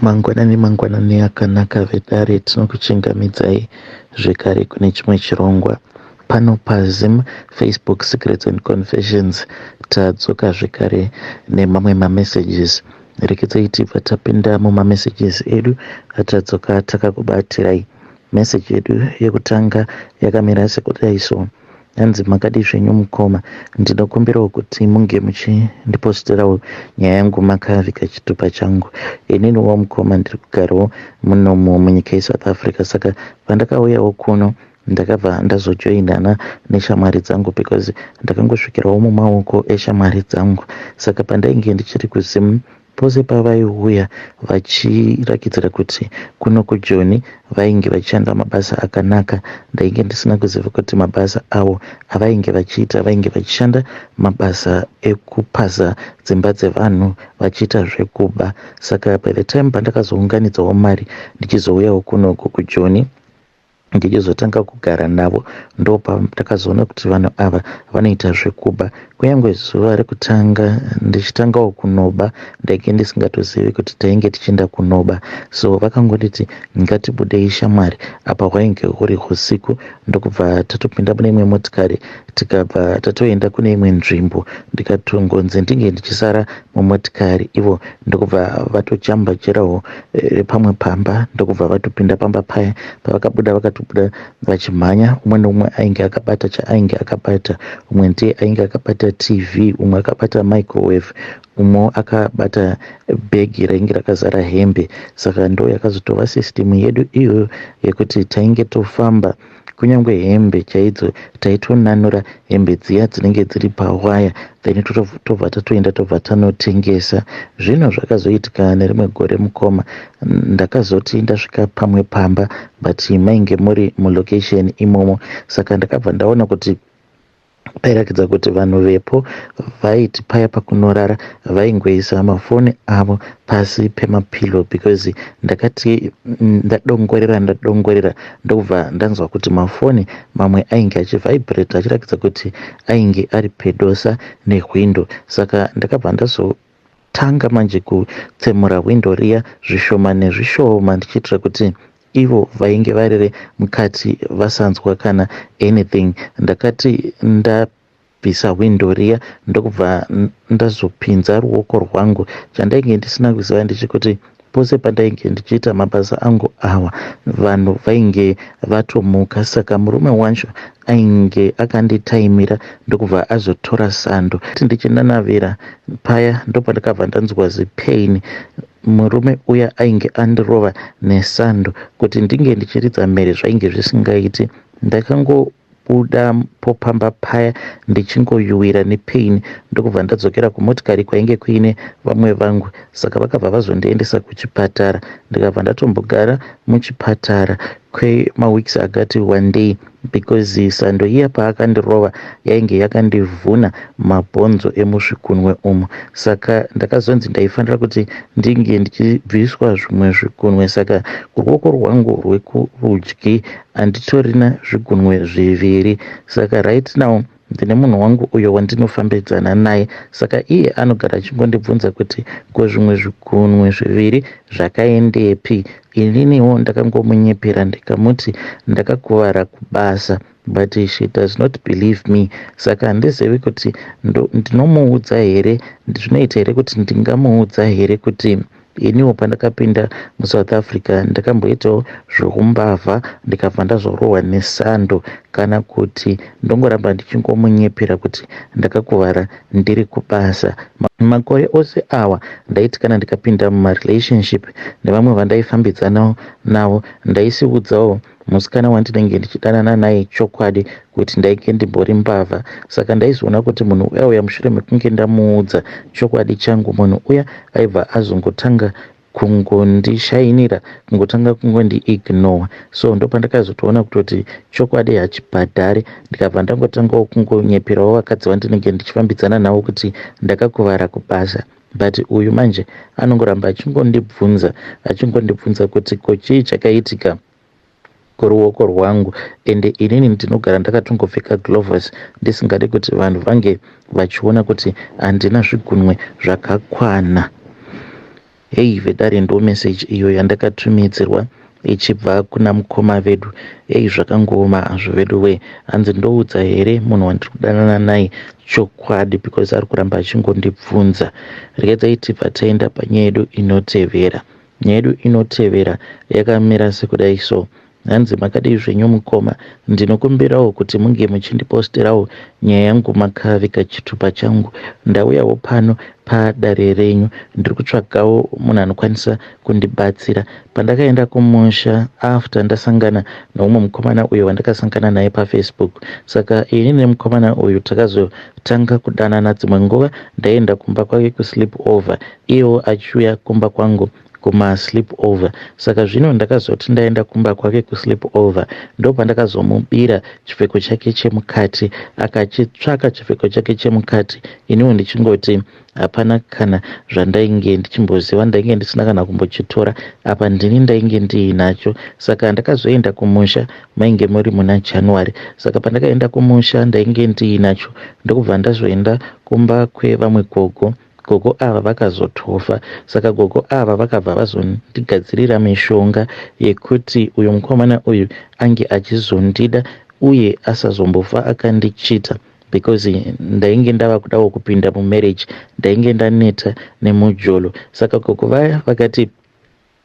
Mangwanani mangwanani akanaka vedare, tinokuchingamidzai zvekare kune chimwe chirongwa pano paZim Facebook Secrets and Confessions. Tadzoka zvekare nemamwe mamessages. Rekedzai tibva tapinda mumamessages edu atadzoka takakubatirai. Message yedu yekutanga yakamira sekudai so. Hanzi makadii zvenyu mukoma, ndinokumbirawo kuti munge muchindiposterawo nyaya yangu makaviga chitupa changu. Ininiwo mukoma ndiri kugarawo munomu munyika yeSouth Africa, saka pandakauyawo kuno ndakabva ndazojoinana neshamwari dzangu because ndakangosvikirawo mumaoko eshamwari dzangu. Saka pandainge ndichiri kuZim, Pose pavaiuya vachirakidzira kuti kuno kuJoni vainge vachishanda mabasa akanaka, ndainge ndisina kuziva kuti mabasa avo avainge vachiita vainge vachishanda mabasa ekupaza dzimba dzevanhu vachiita zvekuba. Saka by the time pandakazounganidzawo mari ndichizouyawo kunoku kuJoni, ndichizotanga kugara navo ndopandakazoona kuti vanhu ava vanoita zvekuba. Kunyange zuva rekutanga ndichitangawo kunoba ndainge ndisingatozivi kuti tainge tichienda kunoba, so vakangonditi ngatibudei shamwari, apa hwainge huri husiku, ndokubva tatopinda mune imwe motikari tikabva tatoenda kune imwe nzvimbo, ndikatongonzi ndinge ndichisara mumotikari, ivo ndokubva vatojamba jerawo repamwe pamba, ndokubva vatopinda pamba paya. Pavakabuda vakatobuda vachimhanya, umwe neumwe ainge akabata chaainge akabata. Umwe ndiye ainge akabata TV, umwe akabata microwave, umwewo akabata bhegi rainge rakazara hembe. Saka ndo yakazotova system yedu iyoyo yekuti tainge tofamba, kunyange hembe chaidzo taitonanura hembe dziya dzinenge dziri pawaya, then tobva tatoenda tobva tanotengesa. Zvino zvakazoitika nerimwe gore mukoma, ndakazoti ndasvika pamwe pamba, but mainge muri mulocation imomo, saka ndakabva ndaona kuti pairakidza kuti vanhu vepo vaiti paya pakunorara vaingoisa mafoni avo pasi pemapillow, because ndakati ndadongorera ndadongorera ndokubva ndanzwa kuti mafoni mamwe ainge achivibrate achirakidza kuti ainge ari pedosa nehwindo. Saka ndakabva ndazotanga manje kutsemura hwindo riya zvishoma nezvishoma, ndichiitira kuti ivo vainge varere mukati vasanzwa kana anything. Ndakati ndabvisa hwindo riya ndokubva ndazopinza ruoko rwangu. Chandainge ndisina kuziva ndechekuti pose pandainge ndichiita mabasa angu awa, vanhu vainge vatomuka, saka murume wacho ainge akanditaimira ndokubva azotora sando. Ndichinanavira paya ndopandakabva ndanzwa zipain. Murume uya ainge andirova nesando, kuti ndinge ndichiridza mhere zvainge zvisingaiti. Ndakangobuda popamba paya ndichingoyuwira nepain, ndokubva ndadzokera kumotikari kwainge kuine vamwe vangu. Saka vakabva vazondiendesa kuchipatara, ndikabva ndatombogara muchipatara kwemaweeks akati one day, because sando iya paakandirova yainge yakandivhuna mabhonzo emuzvikunwe umu. Saka ndakazonzi ndaifanira kuti ndinge ndichibviswa zvimwe zvikunwe, saka ruoko rwangu rwekurudyi handitorina zvigunwe zviviri. Saka right now ndine munhu wangu uyo wandinofambidzana naye, saka iye anogara achingondibvunza kuti ko zvimwe zvigunwe zviviri zvakaendepi. Ininiwo ndakangomunyepera ndikamuti ndakakuvara kubasa, but she does not believe me. Saka handizivi kuti ndinomuudza here, zvinoita here kuti ndingamuudza here kuti iniwo pandakapinda muSouth Africa ndakamboitawo zveumbavha ndikabva ndazorohwa nesando, kana kuti ndongoramba ndichingomunyepera kuti ndakakuvara ndiri kubasa. Makore ose awa ndaiti kana ndikapinda mumarelationship nevamwe vandaifambidzana navo, ndaisiudzawo musikana wandinenge ndichidanana naye chokwadi kuti ndainge ndimbori mbavha. Saka ndaizoona kuti munhu uya uya, mushure mekunge ndamuudza chokwadi changu, munhu uya aibva azongotanga kungondishainira, kungotanga kungondiignore. So ndopandakazotoona kutoti chokwadi hachibhadhari, ndikabva ndangotangawo kungonyeperawo vakadzi vandinenge ndichifambidzana navo kuti ndakakuvara kubasa. But uyu manje anongoramba achingondibvunza, achingondibvunza kuti ko chii chakaitika kuruoko rwangu, ende inini ndinogara ndakatongopfeka gloves ndisingadi kuti vanhu vange vachiona kuti handina zvigunwe zvakakwana. Hey vedare ndo message iyo yandakatumidzirwa ichibva kuna mukoma vedu. Hey zvakangooma hazvo veduwee. Hanzi ndoudza here munhu wandiri kudanana naye chokwadi because ari kuramba achingondibvunza. Regedzai tibva taenda panyaya yedu inotevera. Nyaya yedu inotevera yakamira sekudai so. Hanzi makadii zvenyu mukoma, ndinokumbirawo kuti munge muchindiposterawo nyaya yangu makaviga chitupa changu. Ndauyawo pano padare renyu, ndiri kutsvagawo munhu anokwanisa kundibatsira. Pandakaenda kumusha after ndasangana neumwe mukomana uyo wandakasangana naye paFacebook. Saka ini nemukomana uyu takazotanga kudanana dzimwe nguva ndaienda kumba kwake kusleep over iyewo achiuya kumba kwangu kuma sleep over saka zvino ndakazoti ndaenda kumba kwake kusleep over ndopandakazomubira chipfeko chake chemukati akachitsvaka chipfeko chake chemukati iniwo ndichingoti hapana kana zvandainge ndichimboziva ndainge ndisina kana kumbochitora apa ndini ndainge ndiinacho saka ndakazoenda kumusha mainge muri muna January saka pandakaenda kumusha ndainge ndiinacho ndokubva ndazoenda kumba kwevamwe gogo Gogo ava vakazotofa saka gogo ava vakabva vazondigadzirira mishonga yekuti uyu mukomana uyu ange achizondida uye asazombofa akandichita because ndainge ndava kudawo kupinda mumarriage ndainge ndaneta nemujolo saka gogo vaya vakati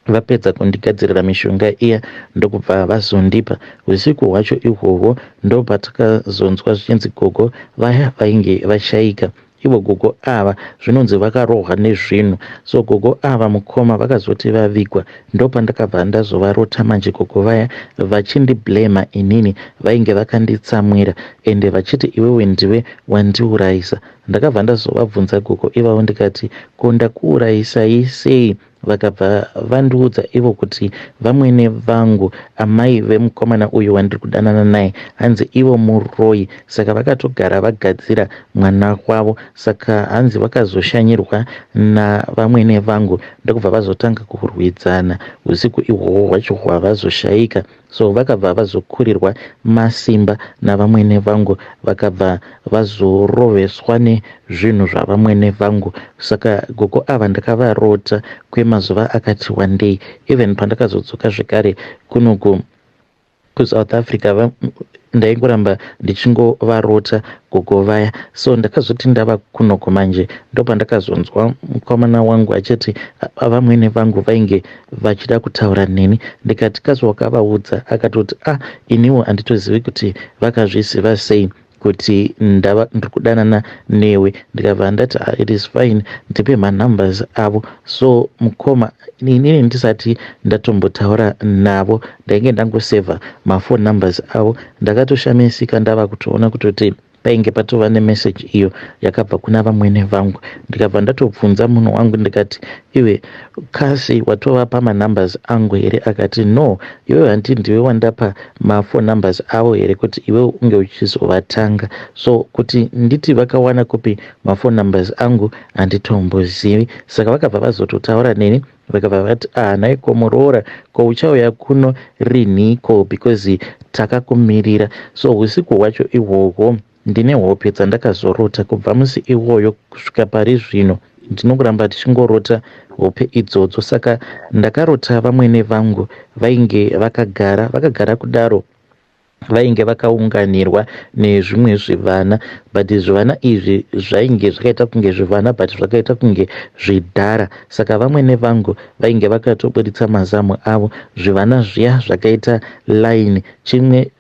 Vapedza kundigadzirira mishonga iya ndokubva vazondipa. Husiku hwacho ihwohwo ndopatakazonzwa zvichinzi gogo vaya vainge vashaika. Ivo gogo ava zvinonzi vakarohwa nezvinhu. So gogo ava mukoma vakazoti vavigwa ndopandakabva ndazovarota manje gogo vaya vachindiblamer inini vainge vakanditsamwira ende vachiti iwewe ndiwe wandiurayisa. Ndakabva ndazovabvunza gogo ivavo ndikati ko ndakuurayisai sei Vakabva vandiudza ivo kuti vamwene vangu amai vemukomana uyu wandiri kudanana naye hanzi ivo muroyi saka vakatogara vagadzira mwana wavo saka hanzi vakazoshanyirwa navamwene vangu ndokubva vazotanga kurwidzana usiku ihwohwo hwacho hwavazoshaika So vakabva vazokurirwa masimba navamwene vangu vakabva vazoroveswa nezvinhu zvavamwene vangu. Saka gogo ava ndakavarota kwemazuva akati wandei even pandakazodzoka zvekare kunoku kuSouth Africa ndaingoramba ndichingovarota gogo vaya so ndakazoti ndava kunoko manje ndopandakazonzwa mukomana wangu achiti vamwene vangu vainge vachida kutaura neni ndikati kazi wakavaudza akatoti ah iniwo handitozivi kuti vakazviziva sei kuti ndava ndiri kudanana newe ndikabva ndati ah, it is fine ndipe manumbers avo so mukoma inini ndisati ndatombotaura navo ndainge ndangosevha maphone numbers avo ndakatoshamisika ndava kutoona kutoti painge patova nemessage iyo yakabva kuna vamwene vangu ndikabva ndatobvunza munhu wangu ndikati iwe kasi watovapa manumbers angu here akati no iwe hanti ndiwe wandapa maphone numbers avo here kuti iwe unge uchizovatanga so kuti nditi vakawana kupi maphone numbers angu handitombozivi saka vakabva vazototaura neni vakabva vati ah nhai ko muroora ko uchauya kuno rinhiko because takakumirira so usiku hwacho ihwohwo ndine hope dzandakazorota kubva musi iwoyo kusvika pari zvino ndinokuramba tichingorota hope idzodzo saka ndakarota vamwene vangu vainge vakagara vakagara kudaro vainge vakaunganirwa nezvimwe zvivana but zvivana izvi zvainge zvakaita kunge zvivana but zvakaita kunge zvidhara saka vamwene vangu vainge vakatoburitsa mazamu avo zvivana zviya zvakaita line chimwe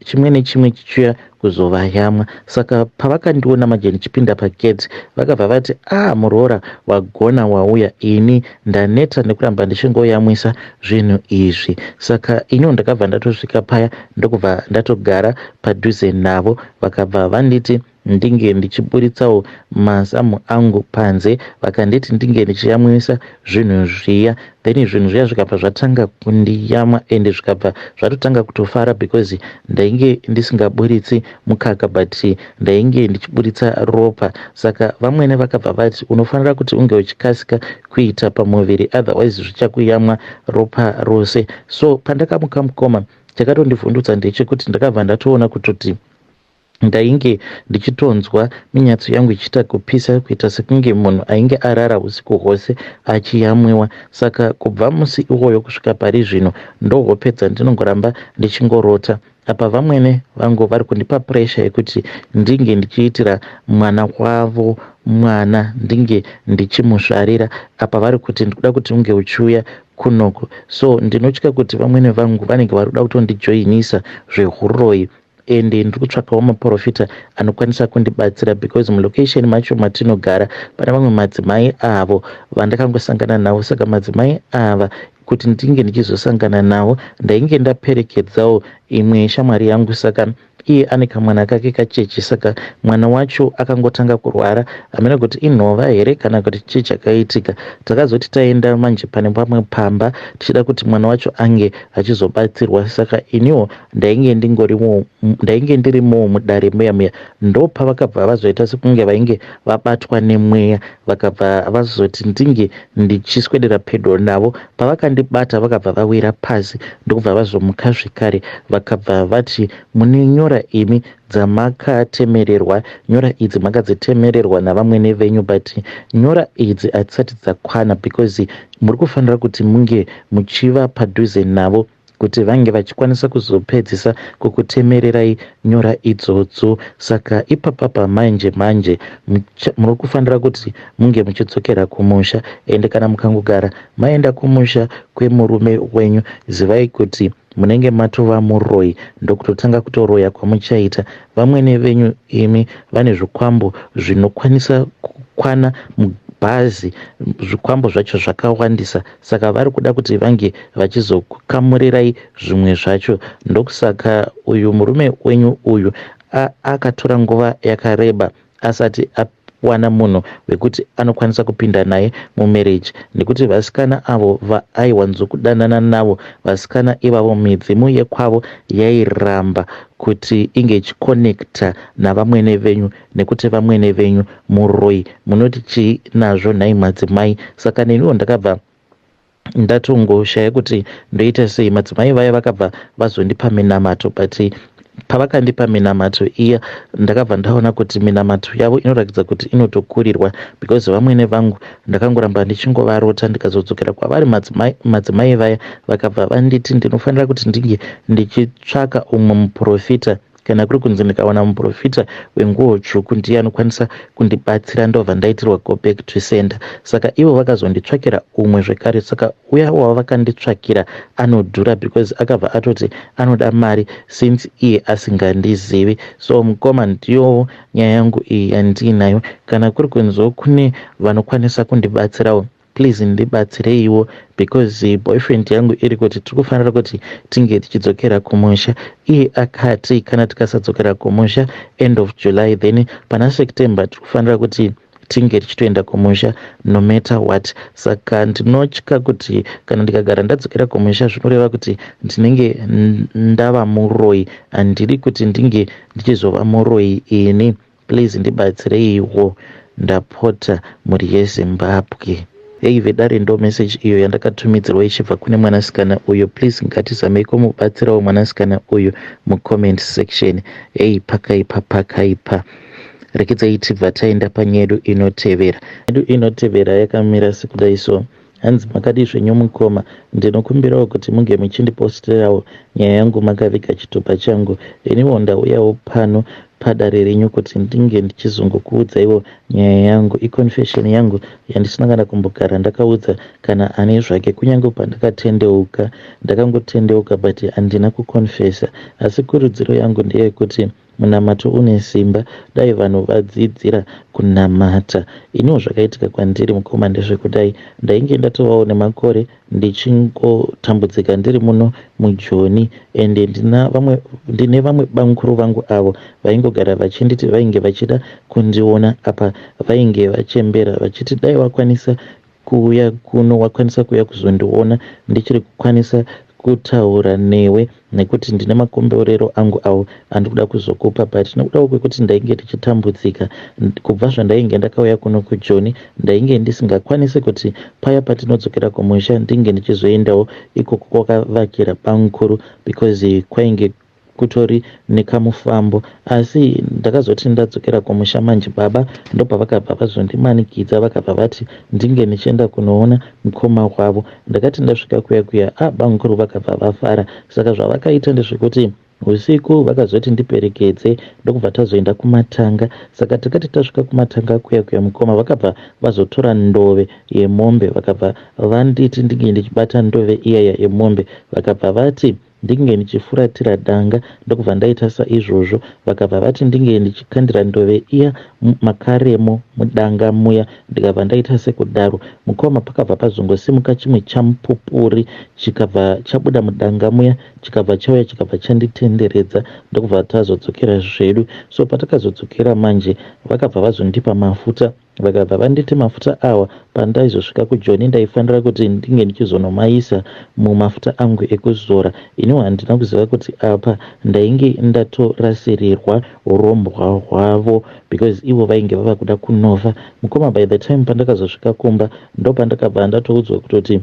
chimwe nechimwe chichiuya kuzovayamwa saka pavakandiona manje ndichipinda pagate vakabva vati ah muroora wagona wauya ini ndaneta nekuramba ndichingoyamwisa zvinhu izvi saka iniwo ndakabva ndatosvika paya ndokubva ndatogara padhuze navo vakabva vanditi ndinge ndichiburitsawo mazamu angu panze vakanditi ndinge ndichiyamwisa zvinhu zviya then zvinhu zviya zvikabva zvatanga kundiyamwa ende zvikabva zvatotanga kutofara because ndainge ndisingaburitsi mukaka but ndainge ndichiburitsa ropa saka vamwene vakabva vati unofanira kuti unge uchikasika kuita pamuviri otherwise zvichakuyamwa ropa rose so pandakamuka mukoma chakatondivhundutsa ndechekuti ndakabva ndatoona kutoti Ndainge ndichitonzwa minyatso yangu ichiita kupisa kuita sekunge munhu ainge arara husiku hwose achiyamwiwa. Saka kubva musi iwoyo kusvika pari zvino ndohope dzandinongoramba ndichingorota. Apa vamwene vangu vari kundipa pressure yekuti ndinge ndichiitira mwana wavo mwana ndinge ndichimuzvarira. Apa vari kuti ndikuda kuti unge uchiuya kunoku. So ndinotya kuti vamwene vangu vanenge vari kuda kutondijoinisa zvehuroyi ende ndiri kutsvakawo maporofita anokwanisa kundibatsira because mulocation macho matinogara pane vamwe madzimai avo vandakangosangana navo saka madzimai ava kuti ndinge ndichizosangana navo ndainge ndaperekedzawo imwe shamwari yangu saka iye ane kamwana kake kacheche saka mwana wacho akangotanga kurwara hameno kuti inhova here kana kuti chii chakaitika takazoti taenda manje pane pamwe pamba tichida kuti mwana wacho ange achizobatsirwa saka iniwo ndainge ndingorimo ndainge ndirimowo mudare muya muya ndopavakabva vazoita sekunge vainge vabatwa nemweya vakabva vazoti ndinge ndichiswedera pedyo navo pavakandibata vakabva vawira pasi ndokubva vazomuka zvekare vakabva vati mune nyora imi dzamakatemererwa nyora idzi makadzitemererwa navamwene venyu but nyora idzi hadzisati dzakwana because muri kufanira kuti munge muchiva padhuze navo kuti vange vachikwanisa kuzopedzisa kukutemererai nyora idzodzo saka ipapapa manje manje muri kufanira kuti munge muchidzokera kumusha ende kana mukangogara maenda kumusha kwemurume wenyu zivai kuti munenge matova muroyi ndokutotanga kutoroya kwamuchaita vamwene venyu imi vane zvikwambo zvinokwanisa kukwana mubhazi zvikwambo zvacho zvakawandisa saka vari kuda kuti vange vachizokamurirai zvimwe zvacho ndokusaka uyu murume wenyu uyu akatora nguva yakareba asati awana munhu wekuti anokwanisa kupinda naye mumarriage nekuti vasikana avo vaaiwanzokudanana navo vasikana ivavo midzimu yekwavo yairamba kuti inge ichikonekta navamwene venyu nekuti vamwene venyu muroyi munoti chii nazvo nhai madzimai saka neniwo ndakabva ndatongoshaya kuti ndoita sei madzimai vaya vakabva vazondipa minamato but pavakandipa minamato iya ndakabva ndaona kuti minamato yavo inoratidza kuti inotokurirwa because vamwene vangu ndakangoramba ndichingovarota ndikazodzokera kwavari madzimai, madzimai vaya vakabva vanditi ndinofanira kuti ndinge ndichitsvaka umwe muprofita kana kuri kunzi ndikawana muprofita wenguo tsvuku ndiye anokwanisa kundibatsira ndobva ndaitirwa go back to sender saka ivo vakazonditsvakira umwe zvekare saka uya wavakanditsvakira anodhura because akabva atoti anoda mari since iye asingandizivi so mukoma ndiyowo nyaya yangu iyi yandiinayo kana kuri kunziwo kune vanokwanisa kundibatsirawo please ndibatsireiwo because boyfriend yangu iri kuti tiri kufanira kuti tinge tichidzokera kumusha iye akati kana tikasadzokera kumusha end of July then pana September tiri kufanira kuti tinge tichitoenda kumusha no matter what saka ndinotya kuti kana ndikagara ndadzokera kumusha zvinoreva kuti ndinenge ndava muroyi handidi kuti ndinge ndichizova muroyi ini please ndibatsireiwo ndapota mhuri yeZimbabwe hei vedare ndo message iyo yandakatumidzirwa ichibva kune mwanasikana uyu please ngatizamei kumubatsirawo mwanasikana uyu mucomment section hei pakaipa pakaipa rekedzai tibva taenda panyedu inotevera yedu inotevera yakamira sekudai so hanzi makadii zvenyu mukoma ndinokumbirawo kuti munge muchindiposterawo nyaya yangu makaviga chitupa changu iniwo ndauyawo pano padare renyu kuti ndinge ndichizongokuudzaiwo nyaya yangu iconfession yangu yandisina kana kumbogara ndakaudza kana ani zvake kunyange pandakatendeuka ndakangotendeuka but handina kuconfessa asi kurudziro yangu ndeyekuti munamato une simba dai vanhu vadzidzira kunamata iniwo zvakaitika kwandiri mukoma ndezvekudai ndainge ndatovawo nemakore ndichingotambudzika ndiri muno muJoni ende ndine vamwe bamukuru vangu avo vaingogara vachinditi vainge vachida kundiona apa vainge vachembera vachiti dai vakwanisa kuuya kuno wakwanisa kuuya kuzondiona ndichiri kukwanisa kutaura newe nekuti ndine makomborero angu awo andikuda kuzokupa but nekudawo kwekuti ndainge ndichitambudzika kubva zvandainge ndakauya kuno kuJoni ndainge ndisingakwanisi kuti paya patinodzokera kumusha ndinge ndichizoendawo ikoko kwakavakira bamukuru because kwainge kutori nekamufambo asi ndakazoti ndadzokera kumusha manje baba ndopavakabva vazondimanikidza vakabva vati ndinge ndichienda kunoona mukoma wavo. Ndakati ndasvika kuya kuya ah bamukuru vakabva vafara saka zvavakaita ndezvekuti Husiku vakazoti ndiperekedze ndokubva tazoenda kumatanga. Saka takati tasvika kumatanga kuya kuya mukoma vakabva vazotora ndove yemombe vakabva vanditi ndinge ndichibata ndove iyaya yemombe vakabva vati ndinge ndichifuratira danga ndokubva ndaita saizvozvo vakabva vati ndinge ndichikandira ndove iya makaremo mudanga muya ndikabva ndaita sekudaro mukoma pakabva pazongosimuka chimwe chamupupuri chikabva chabuda mudanga muya chikabva chauya chikabva chanditenderedza ndokubva tazodzokera zvedu so patakazodzokera manje vakabva vazondipa mafuta vakabva vanditi mafuta awa pandaizosvika kujoni ndaifanira kuti ndinge ndichizonomaisa mumafuta angu ekuzora iniwo handina kuziva kuti apa ndainge ndatorasirirwa urombwa hwavo because ivo vainge vava kuda kunofa mukoma by the time pandakazosvika kumba ndopandakabva ndatoudzwa kutoti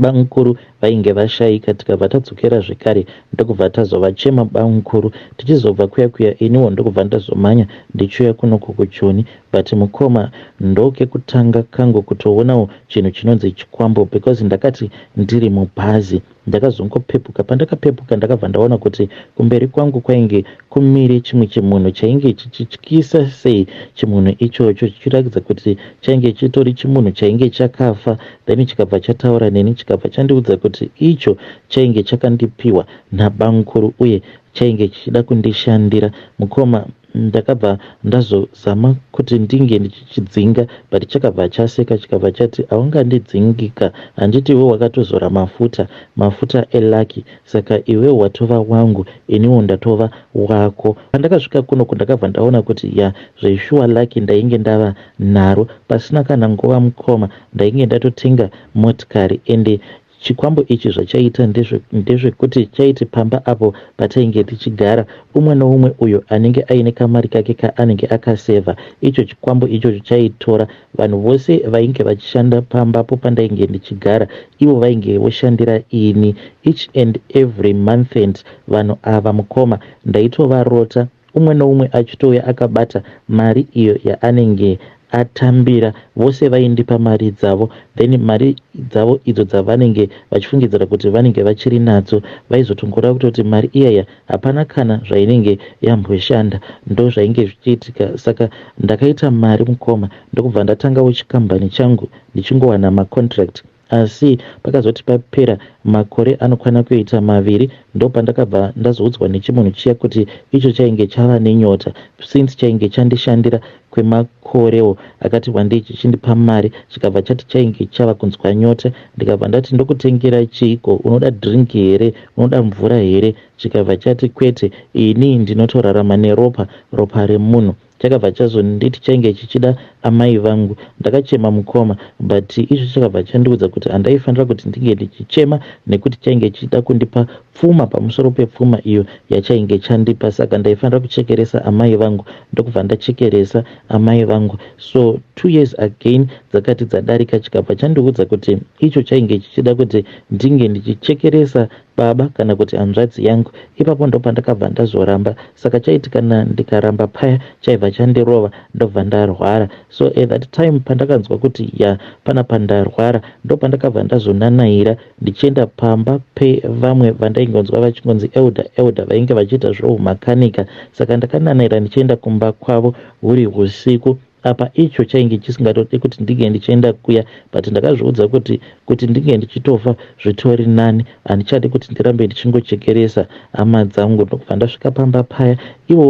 Bamukuru vainge vashaika tikabva tadzokera zvekare ndokubva tazovachema bamukuru. Tichizobva kuya kuya iniwo ndokubva ndazomhanya ndichiuya kunoku kuJoni but mukoma ndokekutanga kangu kutoonawo chinhu chinonzi chikwambo because ndakati ndiri mubhazi Ndakazongopepuka, pandakapepuka ndakabva ndaona kuti kumberi kwangu kwainge kumire chimwe chimunhu chainge chichityisa sei chimunhu ichocho chichiratidza kuti chainge chitori chimunhu chainge chakafa then chikabva chataura neni chikabva chandiudza kuti icho chainge chakandipiwa nabamukuru uye chainge chichida kundishandira mukoma Ndakabva ndazozama kuti ndinge ndichichidzinga but chakabva chaseka chikabva chati haungandidzingika handiti iwe wakatozora mafuta, mafuta elucky saka iwe watova wangu iniwo ndatova wako. Pandakasvika kunoku ndakabva ndaona kuti ya zveshuwa lucky ndainge ndava naro. Pasina kana nguva mukoma ndainge ndatotenga motikari ende Chikwambo ichi zvachaita ndezvekuti chaiti pamba apo patainge tichigara, umwe noumwe uyo anenge aine kamari kake kaanenge akasevha, icho chikwambo ichocho chaitora. Vanhu vose vainge vachishanda pambapo pandainge ndichigara, ivo vainge voshandira ini. Each and every monthend vanhu ava mukoma ndaitovarota Umwe noumwe achitouya akabata mari iyo yaanenge atambira. Vose vaindipa mari dzavo then mari dzavo idzo dzavanenge vachifungidzira kuti vanenge vachiri nadzo vaizotongoreva kutoti mari iyaya hapana kana zvainenge yamboshanda. Ndozvainge zvichiitika saka ndakaita mari mukoma ndokubva ndatangawo chikambani changu ndichingowana macontract. Asi pakazoti papera makore anokwana kuita maviri ndopandakabva ndazoudzwa nechimunhu chiya kuti icho chainge chava nenyota since chainge chandishandira kwemakorewo akati wandei chichindipa mari chikabva chati chainge chava kunzwa nyota ndikabva ndati ndokutengera chiiko unoda drink here unoda mvura here chikabva chati kwete ini ndinotorarama neropa ropa remunhu Chakabva chazonditi chainge chichida amai vangu. Ndakachema mukoma but icho chakabva chandiudza kuti handaifanira kuti ndinge ndichichema nekuti chainge chichida kundipa pfuma pamusoro pepfuma iyo yachainge chandipa saka ndaifanira kuchekeresa amai vangu ndokubva ndachekeresa amai vangu. So two years again dzakati dzadarika chikabva chandiudza kuti icho chainge chichida kuti ndinge ndichichekeresa baba kana kuti hanzvadzi yangu. Ipapo ndopandakabva ndazoramba saka chaiti kana ndikaramba paya chaibva chandirova ndobva ndarwara. So at that time pandakanzwa kuti ya panapa ndarwara ndopandakabva ndazonanaira ndichienda pamba pevamwe vandaingonzwa vachingonzi elder elder vainge vachiita zveumakanika saka ndakananaira ndichienda kumba kwavo huri husiku Apa icho chainge chisingatode kuti ndinge ndichienda kuya but ndakazviudza kuti kuti ndinge ndichitofa zvitori nani handichadi kuti ndirambe ndichingochekeresa hama dzangu ndokubva ndasvika pamba paya ivo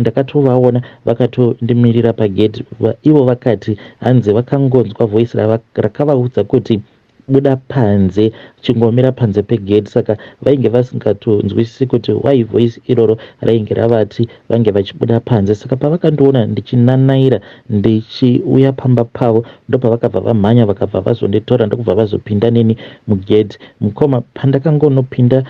ndakatovaona vakatondimirira pagedhi ivo vakati hanzi vakangonzwa voice rakavaudza kuti buda panze chingomira panze pegate saka vainge vasingatonzwisisi kuti why voice iroro rainge ravati vange vachibuda panze saka pavakandiona ndichinanaira ndichiuya pamba pavo ndopavakabva vamhanya vakabva vazonditora ndokubva vazopinda neni mugedhi mukoma pandakangonopinda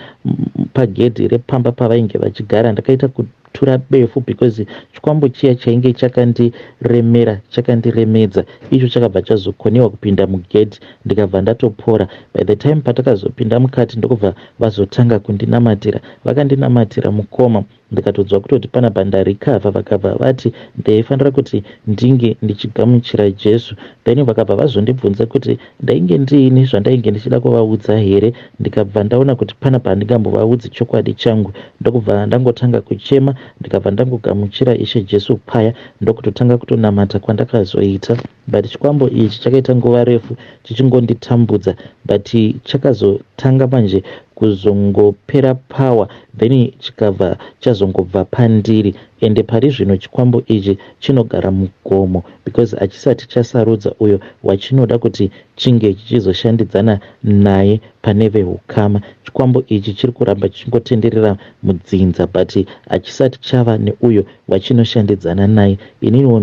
pagedhi repamba pavainge vachigara ndakaita Ndakatura befu because chikwambo chiya chainge chakandiremera chakandiremedza icho chakabva chazokoniwa kupinda mugedhi ndikabva ndatopora. By the time patakazopinda mukati ndokubva vazotanga kundinamatira. Vakandinamatira mukoma ndikatodzwa kutoti panapa ndarecover vakabva vati ndaifanira kuti ndinge ndichigamuchira Jesu then vakabva vazondibvunza kuti ndainge ndiini zvandainge ndichida kuvaudza here ndikabva ndaona kuti panapa handingambovaudzi chokwadi changu ndokubva ndangotanga kuchema ndikabva ndangogamuchira Ishe Jesu paya ndokutotanga kutonamata kwandakazoita but chikwambo ichi chakaita nguva refu chichingonditambudza but chakazotanga manje kuzongopera power then chikabva chazongobva pandiri ende pari zvino chikwambo ichi chinogara mugomo because hachisati chasarudza uyo wachinoda kuti chinge chichizoshandidzana naye pane vehukama. Chikwambo ichi chiri kuramba chichingotenderera mudzinza but hachisati chava neuyo wachinoshandidzana naye. Ininiwo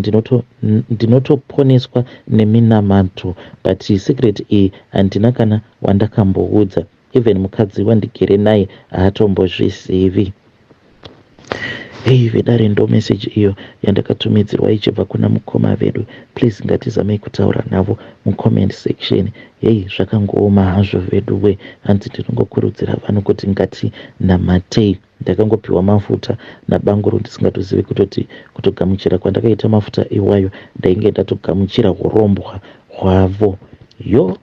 ndinotoponeswa neminamato but secret iyi handina kana wandakamboudza. Even mukadzi wandigere naye haatombozvizivi. Hey vedare ndo message iyo yandakatumidzirwa ichibva kuna mukoma vedu. Please ngatizamei kutaura navo mucomment section. Hey zvakangooma hazvo veduwe. Hanzi ndinongokurudzira vanhu kuti ngatinamatei. Ndakangopiwa mafuta nabanguru ndisingatozivi kutoti kutogamuchira kwandakaita mafuta iwayo ndainge ndatogamuchira hurombwa hwavo. Yo.